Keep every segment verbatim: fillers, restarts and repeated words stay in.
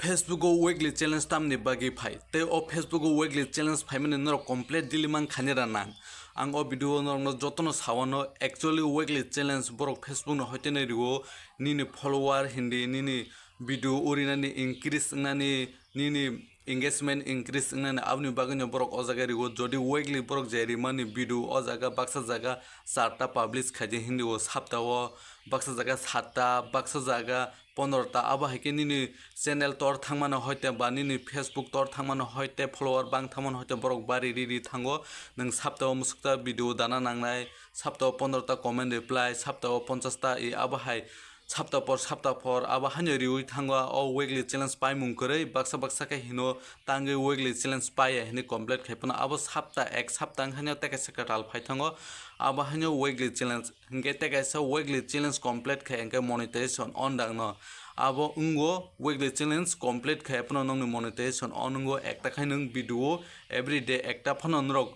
Facebook o weekly challenge tamni bagwi phai, tei o Facebook o weekly challenge phaimani norok complete daily man khainwi rw nang. Ang o video o norokno jotono sawano, actually weekly challenge borok Facebook no hoiteno rwo, nini follower hindi, nini video urinani increase wngnani, nini engagement increase wngnani, aboni bagwino borok o jaga rwo. Jodi weekly borok je rimani video o jaga baksa jaga charta publish khaidi hindi o sapta o, baksa jaga satta, baksa jaga pondrota, abo hai khe nini channel tor thangmano hoite ba nini Facebook tor thangmano hoite follower bang thangmano hoite borok bari ri ri thango. Nwng sapta o musukta video dana nangnai, sapta o pondrota comment reply, sapta o ponchasta i abo hai sapta por sapta por abo haino riwi thango. O weekly challenge paimung kwrwi baksa baksa khe hino tangwi weekly challenge paiya hinwi complete khai phano abo sapta ek sapta wngkhaino tei kaisa kwtal phai thango, abo haino weekly challenge. Hinkhe tei kaisa weekly challenge complete khai hinkhe monetization on dangno. Abo wngo weekly challenge complete khai phano nokni monetization on wngo, ekta khai nwng video everyday ekta phano norok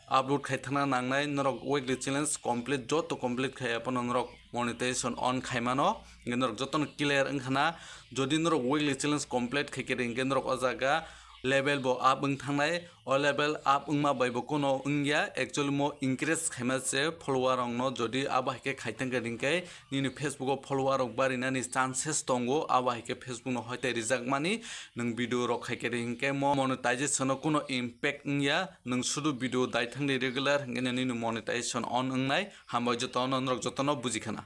upload khai thangna nangnai, norok weekly challenge complete, joto complete khai phano norok monetization on khai mano. Hinkhe norok jotono clear wngkhana, jodi norok weekly challenge complete khai khe hinkhe norok o jaga level bo up wng thangnai. O level up wngma bai bo kuno wngya, actually mo increase khaima se follower rokno, jodi abo hai khe khai thang khe hinkhe nini Facebook o follower rok barinani chances tongo, abo hai khe Facebook no hoite rijakmani. Nwng video rok khai khe hinkhe mo monetization o kuno impact wngya, nwng sudu video dai thangdi regular hinkhe nini monetization on wngnai. Hambai jotono, norok jotono bujikhana.